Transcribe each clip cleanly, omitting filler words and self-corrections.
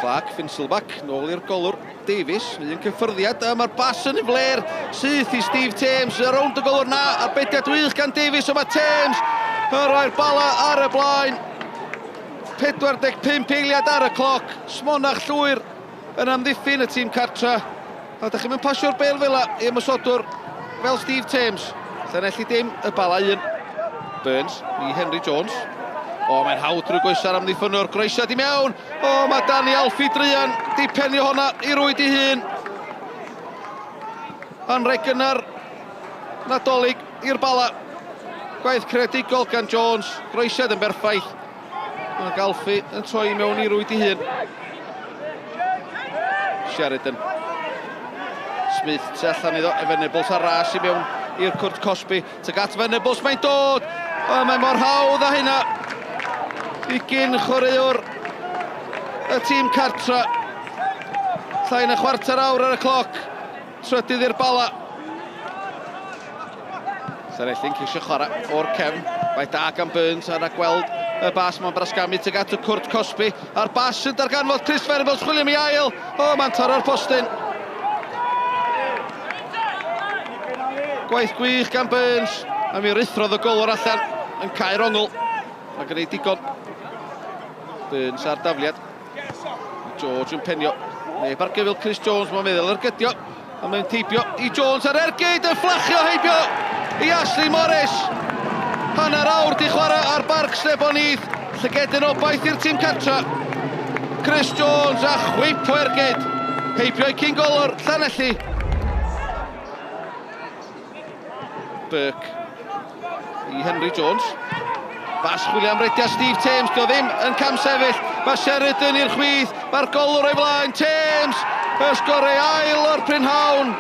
Clark, Finselback, nôl i'r golwr Davies, un cyffyrddiad, a mae'r bas yn fler syth i Steve Thames, a rownd y golwr na, arbediad wych gan Davies, a mae Thames yn rhoi'r bala ar y blaen. 45 eiliad ar y cloc, smonach llwyr yn amddiffyn y tîm cartra. A da chi'n mynd pasio'r bel fel i ymosodwr fel Steve Thames. Llanelli dim, y Bala un. Burns i Henry Jones. O, mae'n hawdd drwy goesa'r amddiffynnwr. Groesiad i mewn. O, mae Danny Alfie druan di penio honna i rwyd i hun. Anrheg gynnar Nadolig i'r Bala. Gwaith creadigol gan Jones. Groesiad yn berffaith. Mae Galfi yn troi mewn i rwyd i hun. Sheridan. Smith tu allan iddo, e Venables ar ras i mewn i'r cwrt cosbi. Tuag at Venables mae'n dod! O, mae mor hawdd â hynna i gyn chwaraewr y tîm cartra. Llai na chwarter awr ar y cloc. Trydydd i'r Bala. Llanelli'n ceisio chwarae o'r cefn. Mae da gan Burns a rhagweld y bas mae'n brasgamu tuag at y cwrt cosbi. A'r bas yn darganfod Chris Venables chwilio am ei ail. O, mae'n taro'r postyn. Gwaith gwych gan Burns. A mi ruthrodd y golwr allan yn cael ongl. Mae gen i digon. Burns ar dafliad. George yn penio. Neb ar gyfyl Chris Jones, mae'n meddwl ergydio. A mae'n teipio i Jones ar ergyd, yn fflachio heibio i Ashley Morris. Hanner awr di chwarae ar Barc Slebon Heath. Llygedyn obaith i'r tîm cartra. Chris Jones a chwip o ergyd. Heibio i cyn golwr Llanelli. Burke i Henry Jones. Bas chwilio am rediad Steve Thames, dio ddim yn camsefyll. Mae Sheridan i'r chwith, mae'r golwr o'i flaen. Thames, y sgor ei ail o'r prynhawn.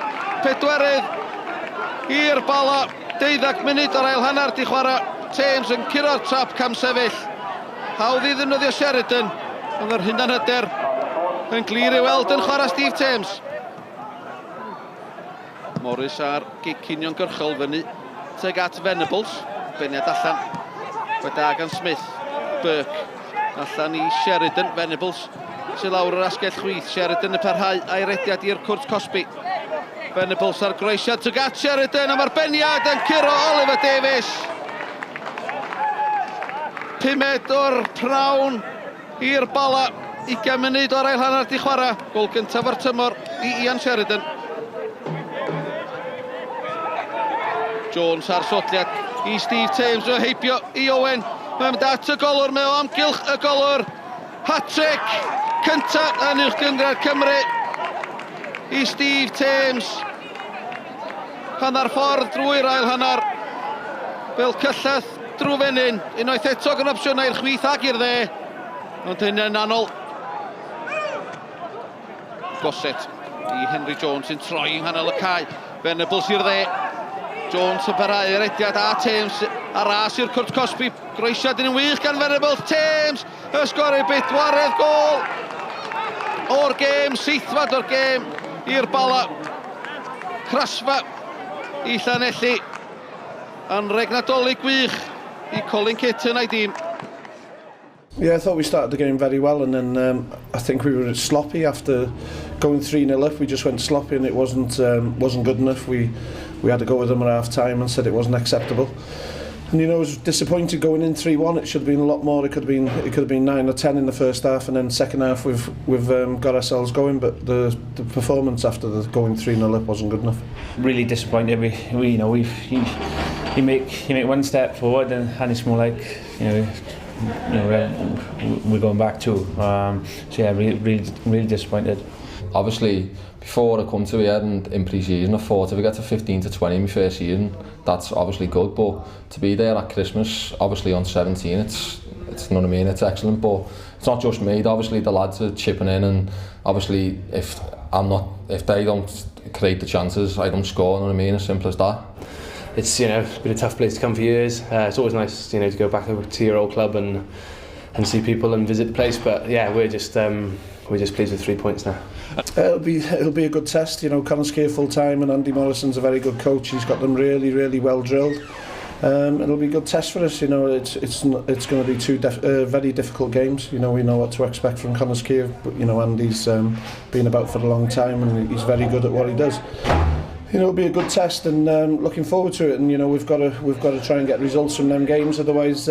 Pedwerydd i'r Bala, 12 munud o'r ail hanner di chwarae. Thames yn curo'r trap camsefyll. Hawdd i ddefnyddio Sheridan, ond yr hunanhyder yn glir i'w weld yn chwarae Steve Thames. Morris ar gic uniongyrchol fyny tuag at Venables. Beniad allan. Fe da gan Smith. Burke allan i Sheridan. Venables sy'n lawr yr asgell chwith. Sheridan yn parhau a'i rediad i'r cwrt cosbi. Venables ar groesiad tuag at Sheridan a mae'r beniad yn curo Oliver Davies. Pumed o'r prawn i'r Bala. 20 munud o'r ail hanner di chwarae. Gol gyntaf o'r tymor i Ian Sheridan. Jones ar sodliad i Steve Thames o heibio i Owen. Mae'n mynd at y golwr, mae o amgylch y golwr. Hat-trick cyntaf yn Uwch Gynghrair Cymru i Steve Thames. Hanner ffordd drwy'r ail hanner. Fel cyllell drwy fenyn. Unwaith eto gan opsiynau i'r chwith ac i'r dde. Ond hyn yn anol. Gossett i Henry Jones sy'n troi yng nghanol y cae. Venables i'r dde. Jones yn parhau yr ediad a Thames ar ras i'r cwrt cosbi. Groesiad yn wych gan Venables. Thames y sgor ei bedwaredd gol o'r gêm, seithfed o'r gêm i'r Bala. Crasfa i Llanelli. Anrheg Nadolig gwych i Colin Kitton a'i dîm. Yeah, I thought we started the game very well, and then um, I think we were sloppy after going 3-0 up. We just went sloppy, and it wasn't um, wasn't good enough. We we had to go with them at half time and said it wasn't acceptable. And you know, I was disappointed going in 3-1. It should have been a lot more. It could have been it could have been 9 or 10 in the first half, and then second half we've we've um, got ourselves going. But the the performance after the going 3-0 up wasn't good enough. Really disappointed. We, we you know we've you, you make you make one step forward, and, and it's more like you know you know, we're, we're going back to. Um, so yeah, really, really, really disappointed. Obviously, before I come to here and in pre-season, I thought if I get to 15 to 20 in my first season, that's obviously good. But to be there at Christmas, obviously on 17, it's, it's you know what I mean, it's excellent. But it's not just me, obviously the lads are chipping in and obviously if I'm not, if they don't create the chances, I don't score, you know what I mean, as simple as that. It's you know been a tough place to come for years. Uh, it's always nice you know to go back to your old club and and see people and visit the place. But yeah, we're just um, we're just pleased with three points now. It'll be it'll be a good test. You know, Conor Skeer full time and Andy Morrison's a very good coach. He's got them really really well drilled. It'll be a good test for us. It's going to be two very difficult games. We know what to expect from Connah's Quay, but Andy's been about for a long time and he's very good at what he does. It'll be a good test, and looking forward to it. And we've got to try and get results from them games. Otherwise,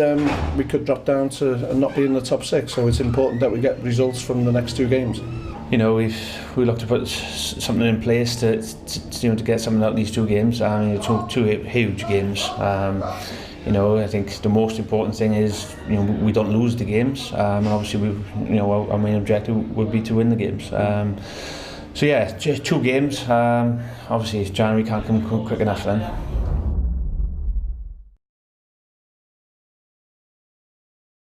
we could drop down to and not be in the top six. So it's important that we get results from the next two games. We look to put something in place to get something out of these two games. I mean, two huge games. I think the most important thing is we don't lose the games. And obviously, we you know our main objective would be to win the games. So yeah, just two games. Obviously, January can't come quick enough then.